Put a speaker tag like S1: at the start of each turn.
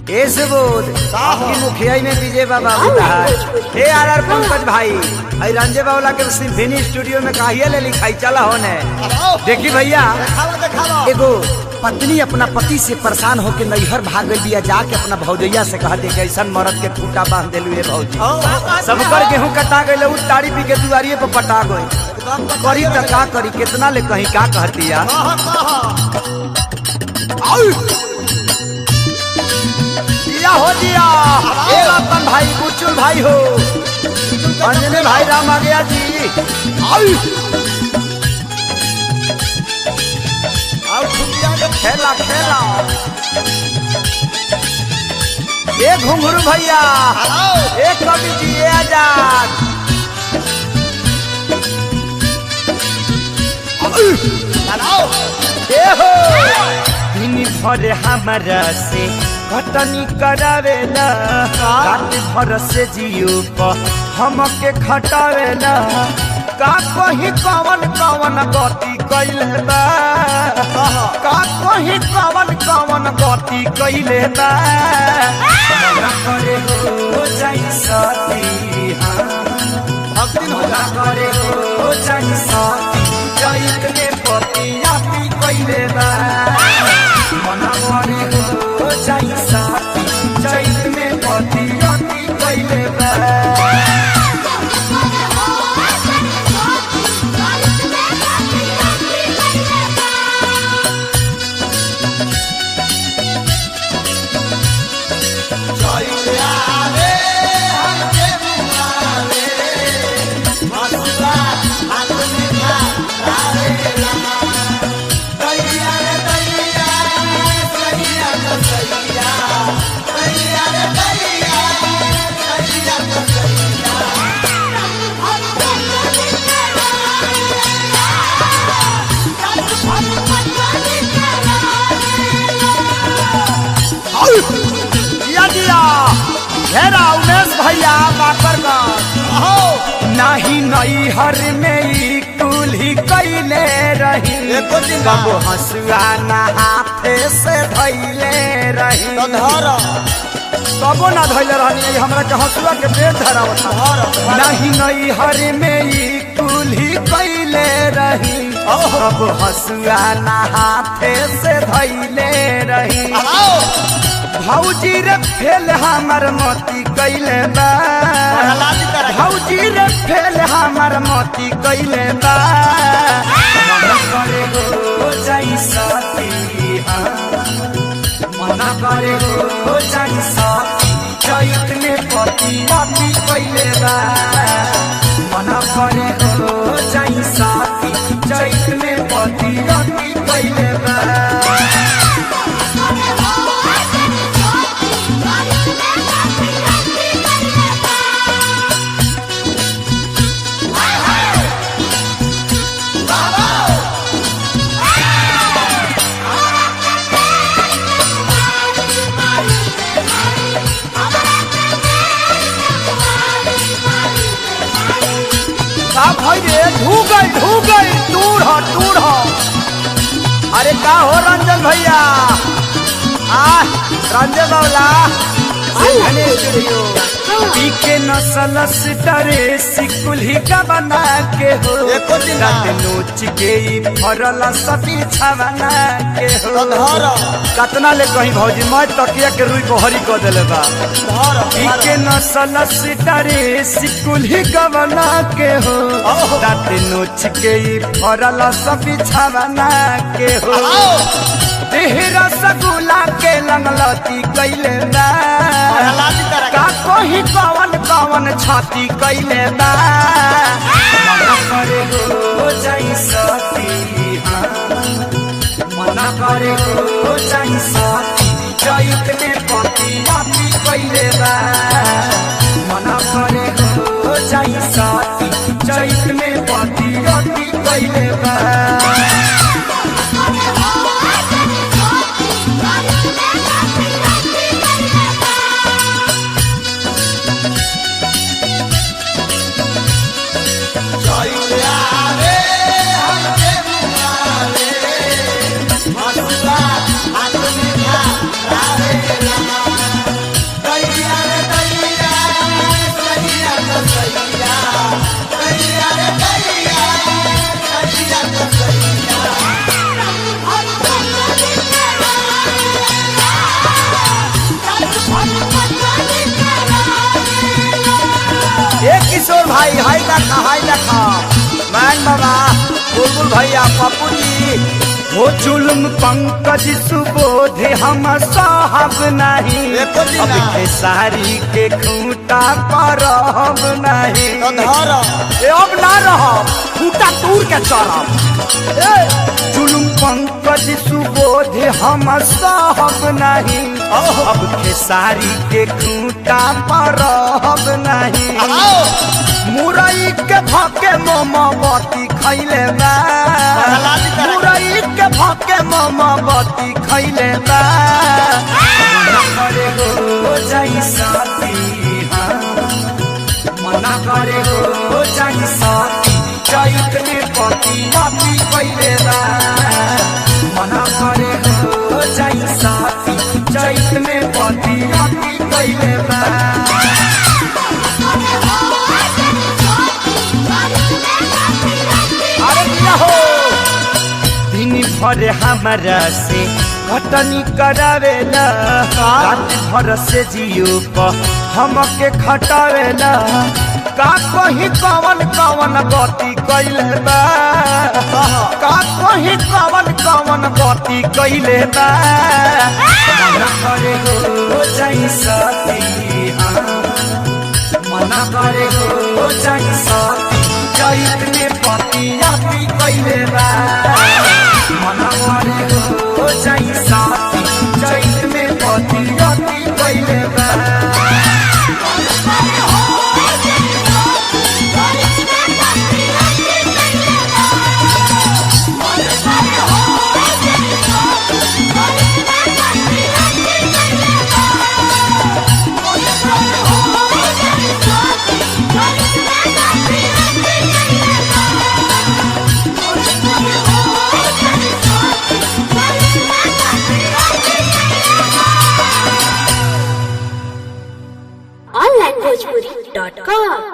S1: ए सुबोध आपकी मुखियाई में विजय बाबा होता ए आर आर पंकज भाई आई रंजय बाबला के सिम्फनी स्टूडियो में काहिया ले लिखाई चला होने। देखी भैया,
S2: देखावा देखावा।
S1: एगो पत्नी अपना पति से परेशान होके नैहर भाग गई बिया, जाके अपना भौजैया से कह दे कि ऐसा मरद के खूटा बांध देलू हे भौजी, सबकर गेहूं कटा गई, उ ताड़ी पी के दुआरिये पर पटा गई। करी त का करी, कितना ले कहीं का कहती यार। दिया हो दिया, ए रतन भाई, बुचुल भाई हो, अंजनी भाई, राम आ गया जी। आउ
S2: आओ ठुकिया के
S1: खेला खेला। ए घुंघरू भैया,
S2: आओ।
S1: ए कवि जी, ए आजाद।
S2: आओ।
S1: ए हो दिन भर हमारा से घटनी करावेला, रात भर से जियो प हमके खटावेला। का कहीं कवन कवन गति कैले बा, का कहीं कवन कवन गति कैले बा। मना करे हो जाई सती, हाँ।
S2: भक्ति हो जा।
S1: करे हो जाई सती, चैत में पतिया पी कैले बा। मना करे हो जाई सती, चैत में पतिया पी कैले बा। दिया दिया घेरा उमेश भैया बाकर। नाही नई हर में ई कुल्ही कैले रही,
S2: एको दिन ना।
S1: कबो हंसुआ ना हाथे से धैले रही।
S2: तो धर।
S1: कबो ना धैले रहनी, ई हमरा के हंसुआ के पेट धरावत।
S2: धर।
S1: नाही नई हर में ई कुल्ही कैले रही, कबो हंसुआ ना हाथे से धैले रही।
S2: आओ।
S1: भौजी रे फेल हमर मोती कैले बा, भौजी रे फेल हमर मोती कैले बा। मना करे हो जाई सती, हाँ। मना करे हो जाई सती, चैत में पति पति कैले बा। मना करे हो जाई सती, चैत में पति पति कैले बा। का भाई रे ढू गई ढू गई, दूर हो दूर हो। अरे का हो रंजन भैया, आ रंजन बाबला स्टूडियो पी के नसल डरे सिकुल्ही का बना के हो,
S2: एको दिन ना।
S1: रात नोच के ई फरल सती छवना के हो।
S2: तो धर।
S1: कतना ले कहीं भौजी, मैं तकिया के रुई बहरी कर देले बा।
S2: धर।
S1: के नसल डरे सिकुल्ही गवना के हो, रात नोच के ई फरल सती छवना के हो।
S2: आओ।
S1: देह रसगुल्ला के लंगलती कैले बा, का कहीं कवन कवन छाती कैले बा। मना करे हो जाई सती, हाँ। मना करे हो जाई सती, चैत में पति पति कैले बा। मना करे हो जाई सती, चैत में पति पति कैले बा।
S2: हाथ में देखा, हाय देखा मैन बाबा, बुलबुल भैया, पप्पू जी।
S1: हो जुलुम पंकज सुबोध हम साहब नहीं,
S2: एको दिन
S1: अब
S2: ना।
S1: खेसारी के खूंटा पर हम नहीं।
S2: तो धर।
S1: ए अब ना रहब, खूंटा तूर के चढ़ब। ए जुलुम पंकज सुबोध हम साहब नहीं, अब खेसारी के खूंटा पर रहब नहीं।
S2: आओ।
S1: मुरई के भाके मोमबत्ती खैले बा, मुरई के भाके मोमबत्ती खैले बा। मना करे हो जाई साथी, हाँ। मना करे हो जाई साथी, चैत में पति माफी कैले बा। मना करे हो जाई साथी, चैत में पति माफी कैले बा। अरे दिया हो दिन भर हमारा से घटनी करावेला, रात भर से जियो प हमके खटावेला। का कहीं कवन कवन गति कैले बा, का कहीं कवन कवन गति कैले बा। मना करे हो जाई साथी, हाँ। मना करे हो जाई साथी, चैत में पति आती कैले बा। मना करे हो जाई साथी, चैत में पति आती कैले बा।
S3: onlinebhojpuri.com.